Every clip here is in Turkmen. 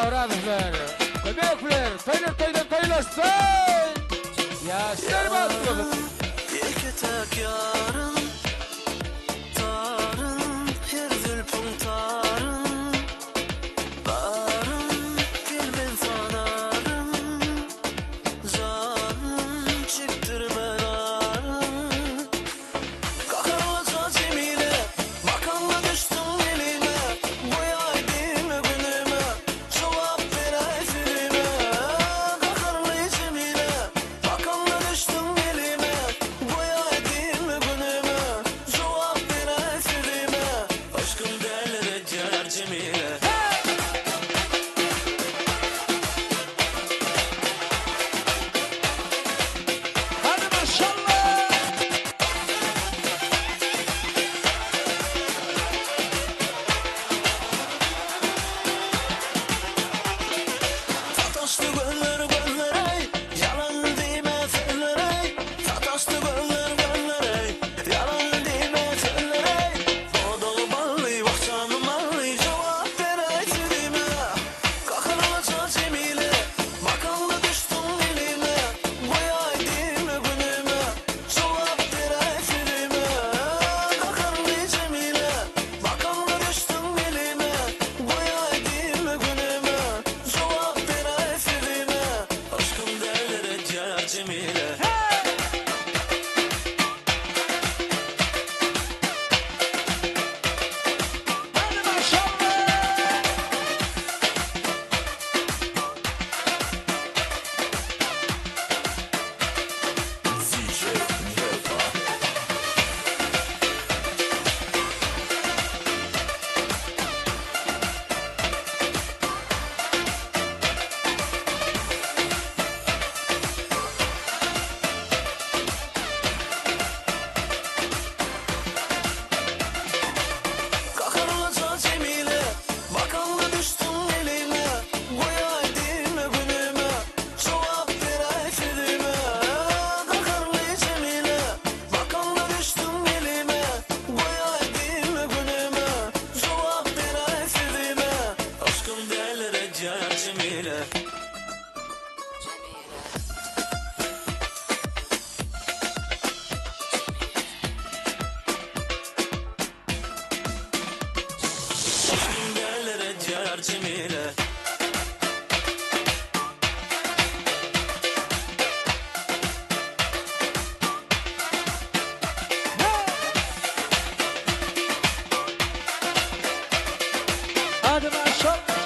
Orazowlar. Kömekler, toýlar toýdan toýlaşsyn! Ýaşlar bagtly bolsun! Ýeke-täk ýarym, tarym, her zülpüň taryn, Barym, gel men tanaryn, janym, çekdirme naryn. Gaharlyja Jemile, Bakamda düşdüň elime, Goýaý diýme günüme, Jogap beräý sözüme. Gaharly Jemile, Bakamda düşdüň elime, Goýaý diýme günüme, Jogap beräý sözüme. Yşkym däliredýär Jemile. Hadi maşallah! Sataşdy gözler gözlere, Ýalan diýme sözlere, Sataşdy gözler gözlere, Ýalan diýme sözlere, Dodagy bally, wah janym ally, Jogap beräý sözüme. Gaharlyja Jemile, Bakamda düşdüň elime, Goýaý diýme günüme, Jogap beräý sözüme. Gaharly Jemile, Bakamda düşdüň elime, Goýaý diýme günüme, Jogap beräý sözüme. Yşkym däliredýär Jemile. Hadi maşallah! Gaharlyja Jemile, Bakamda düşdüň elime, Goýaý diýme günüme, Jogap beräý sözüme. Gaharly Jemile, Bakamda düşdüň elime, Goýaý diýme günüme, Jogap beräý sözüme. Yşkym däliredýär Jemile. Yşkym däliredýär Jemile. Hadi maşallah!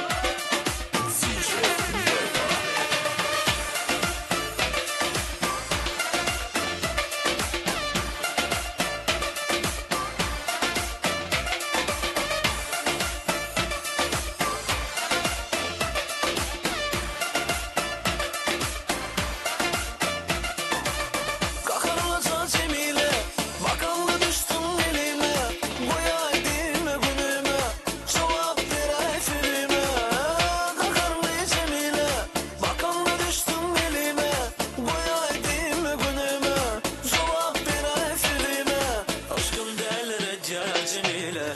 Gaharlyja Jemile, Bakamda düşdüň elime, Goýaý diýme günüme, Jogap beräý sözüme. Gaharly Jemile, Bakamda düşdüň elime, Goýaý diýme günüme, Jogap beräý sözüme. Yşkym däliredýär Jemile.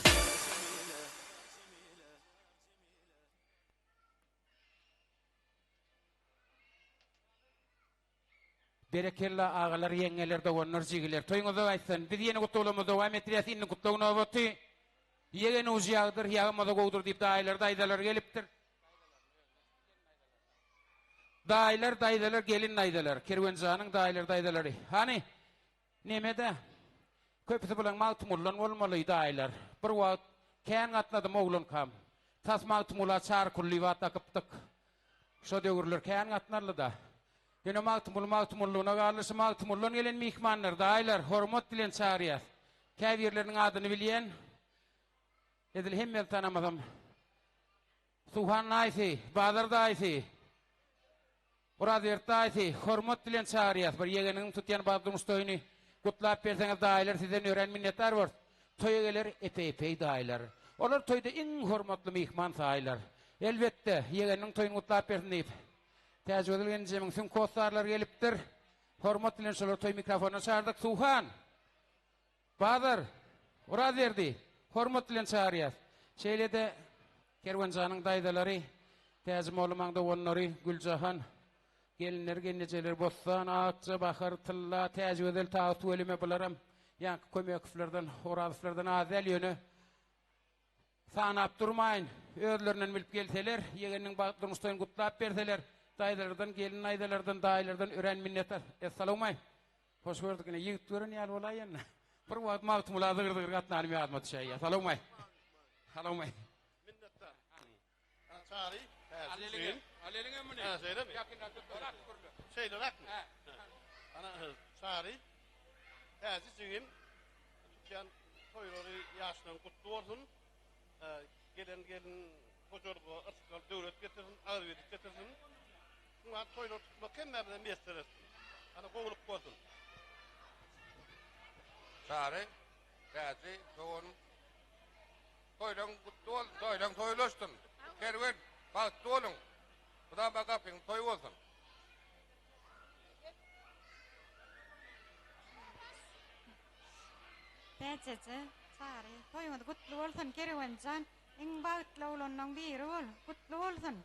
Berekella agalar ýeňňeler doganlar jigiler toýuňyza gaýtsyn biz ýene gutlaglarymyzy dowam etdirýäs indi gutlag nobaty ýegen ujy ýagdyr ýagmaza gowdur diýip daýylar daýzalar gelipdir daýylar daýzalar gelin daýzalar Kerwenjanyň daýylar daýzalary hany nemede köpüsi bulaň Magtymguldan bolmaly daýylar bir wagt kän gatnadym oglankam tas Magtymgula Çarykullyýew at dakypdyk Şo döwürler kän gatnarly-da. Ýöne Magtymguly Magtymgullygyna galdy. Şu Magtymguldan gelen myhmanlar, daýylar, hormat bilen çagyrýas. Käbirleriniň adyny bilýän. Edil hemmesini tanamasam. Suhan daýysy, Bazar daýysy, Orazberdi daýysy, hormat bilen çagyrýas. Bir ýegeniňiň tutýan bagtly durmuş toýuny gutlap berseňiz, daýylar sizden örän minnetdar borus. Toýa geler epeý-epeý daýylar. Olar toýda iň hormatly myhman saýylar. Elbetde, ýegeniniň toýuny gutlap bersin diýip, Täjigözel gelnejemiň süňk hossarlary gelipdir. Hormat bilen şolary toý mikrofonyna çagyrdyk. Suhan! Bazar! Orazberdi! Hormat bilen çagyrýas. Şeýle-de Kerwenjanyň daýzalary. Täji mollumyň doganlary Güljahan, gelinler, gelnejeler Bossan, Akja, Bahar, Tylla, Täjigözel, Tagy tüweleme bularam ýaňky Kömekowlardan, Orazowlardan az däl ýöne sanap durmaýyn. Özlerinden bilip gelseler, ýegeniniň bagt durmuş toýuny gutlap berseler, daýzalardan, gelin daýzalardan, daýylardan örän minnetdar. Essalawmaý. Hoş gördük ine ýigit gören ýaly bolaýyn. Bir wagt Magtymgula zygyr-zygyr gatnanym ýadyma düşäýýär. Salowmaý. Salowmaý. Minnetdar. Çary, Al eliňe. Al eliňe muny. Ha, şeýlemi? Şeýleräkmi? Ana, Çary, Täji jigim, tutýan toýlary ýaşlaryň gutly bolsun. Gelen gelin hojalyga yrsgal döwlet getirsin, agzybirlik getirsin. Şuňa toýlar tutmak hemmämize miýesser etsin. Ana gowulyk bolsun. Çary, Täji doganym Toýlaň gutly bolsun, toýlaň toýlaşsyn. Kerwen, bagtly boluň. Mydama gapyňyz toý bolsun. Täjeje, Çary, toýuňyz gutly bolsun, Kerwenjan, iň bagtly oglanlaň biri bol, gutly bolsun.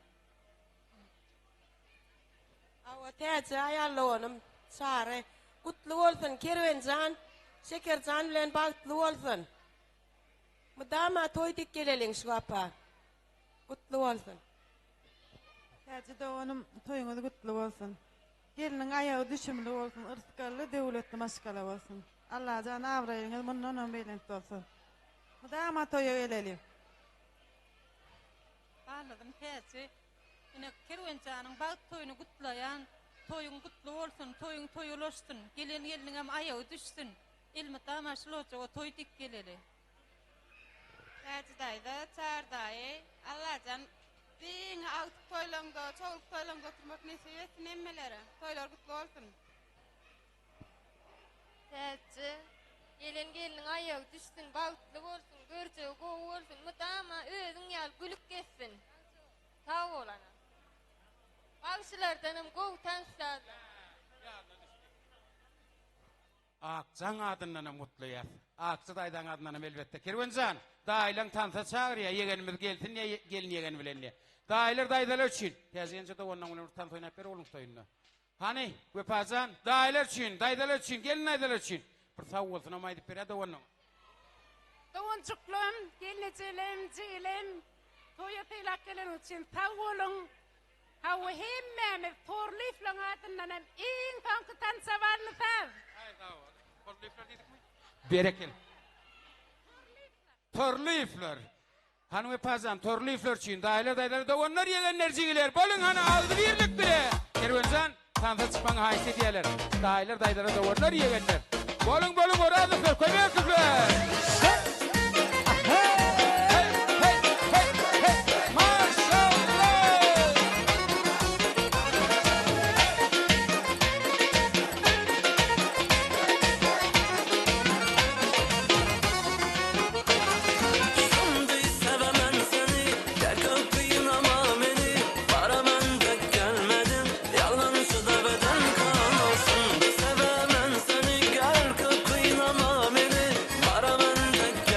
Hawa, Täje aýal doganym, Çary, gutly bolsun, Kerwenjan, Şekerjan bilen bagtly bolsun. Mydama toý dik geleliň şu gapa. Gutly bolsun. Täji doganym toýuňyz gutly bolsun. Gelniň aýagy düşümli bolsun, yrsgally, döwletli maşgala bolsun. Allajan abraýyňyz mundanam belent bolsun. Mydama toýa geleliň. Barlygym Täji. Ine Kerwenjanyň bagt toýuny gutlaýan. Toýuň gutly bolsun, toýuň toýa ulaşsyn. Gelen gelniňem aýagy düşsün. Elmydama şul ojaga toý dik geleli. Täji daýza, Çary daýy, Allajan diňe agtyk toýlaňda, çowluk toýlaňda oturmak nesip etsin hemmelere. Toýlar gutly bolsun. Täji, gelen gelniň aýagy düşsün, bagtly bolsun, görjegi gowy bolsun, mydama özüň ýaly gülüp gezsin. Sag bol ana. Bagşylardanam gowy tans sazlar. Akjaň adyndanam gutlaýas. Akja daýzaň adyndanam elbetde. Kerwenjan, daýylaň tansa çagyrýa, ýegenimiz gelsin diýe, gelin ýegen bilen diýe. Daýylar daýzalar üçin. Täze ýenje doganlaň bilen bir tans oýnap ber ogluň toýunda. Hany, Wepajan, daýylar üçin, daýzalar üçin, gelin daýzalar üçin. Bir sag bolsunam aýdyp ber-ä doganlaňa. Doganjyklarym, gelnejelem, jigilem, toýa sylap geleniňiz üçin sag boluň. Hawa hemmämiz Torlyýewlaň adyndanam iň soňky tansa barmy saz. Aý sag bol. Torlyýewler diýdikmi? Berekella. Torlyýewler. Hany Wepajan Torlyýewler üçin daýylar daýzalar doganlar ýegenler jigiler boluň hany agzybirlik bile. Kerwenjan tansa çykmagyňy haýyşt edýäler. Daýylar daýzalar doganlar ýegenler. Boluň boluň Orazowlar Kömekowlar. Hey hey hey hey Maşallah. Şimdi sevemem seni Gel köp kıynama meni Baraman dek gelmedin Yalançı da beden kalmasın Sevemem seni Gel köp kıynama meni Baraman dek gelmedin.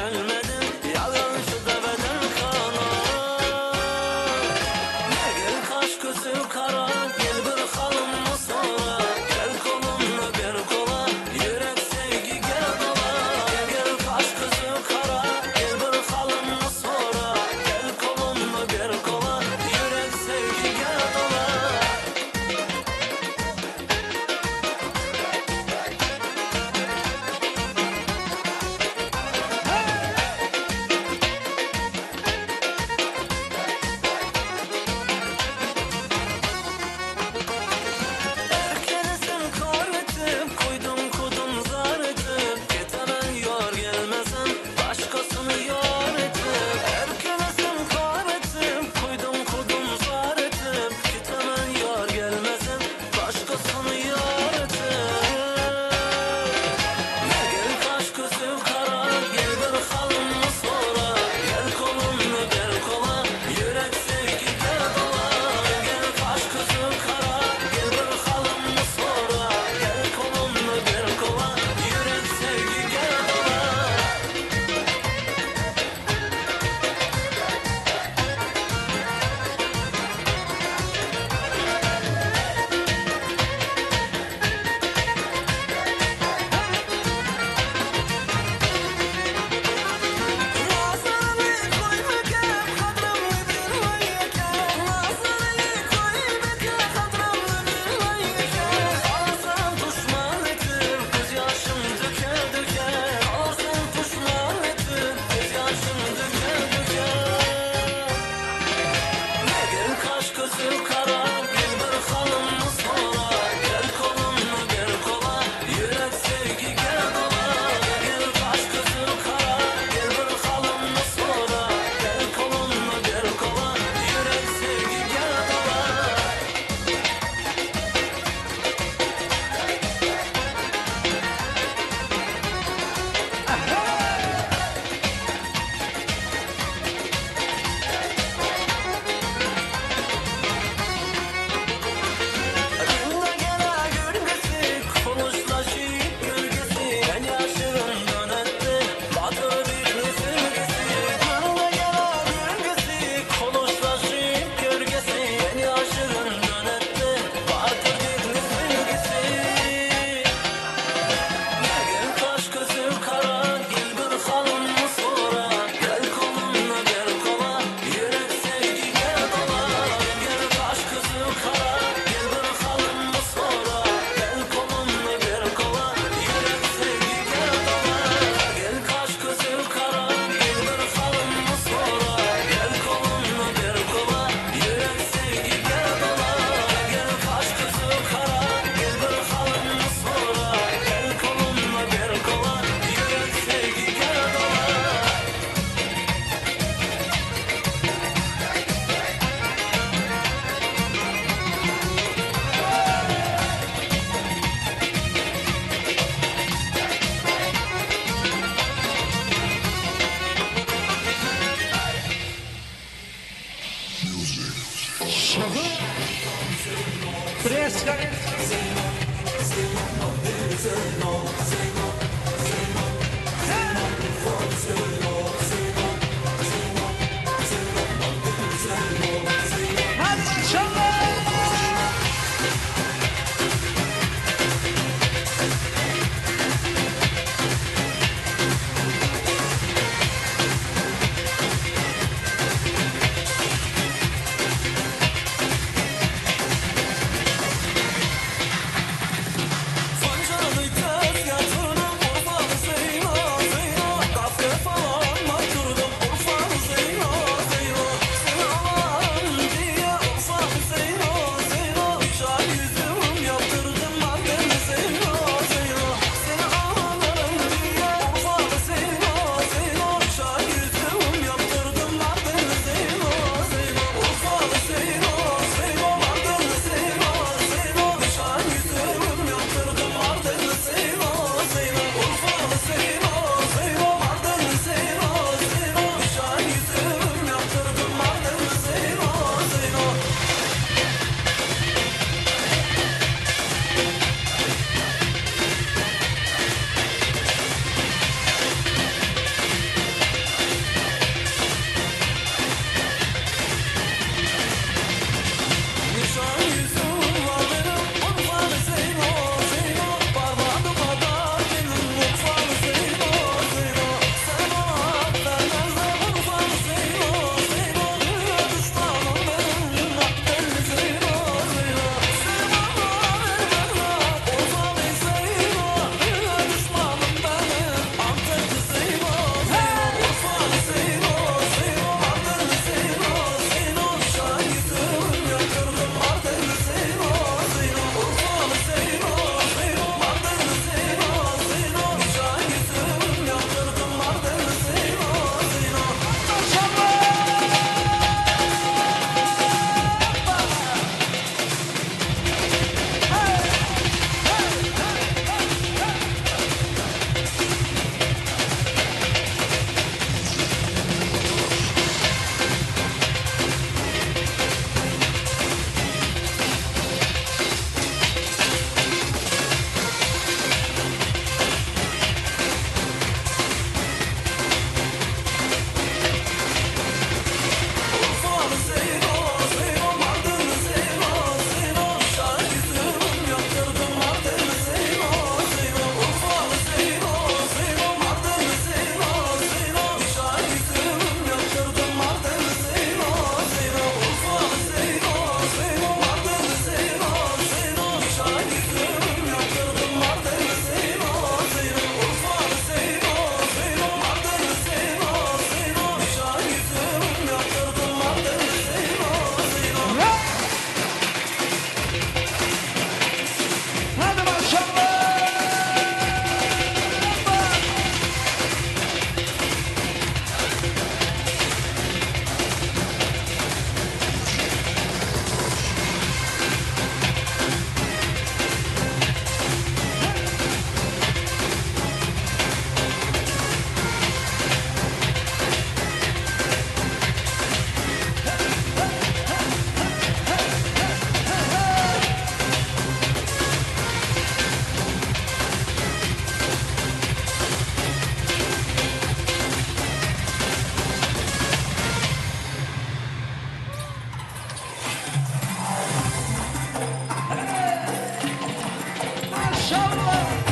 Maşallah.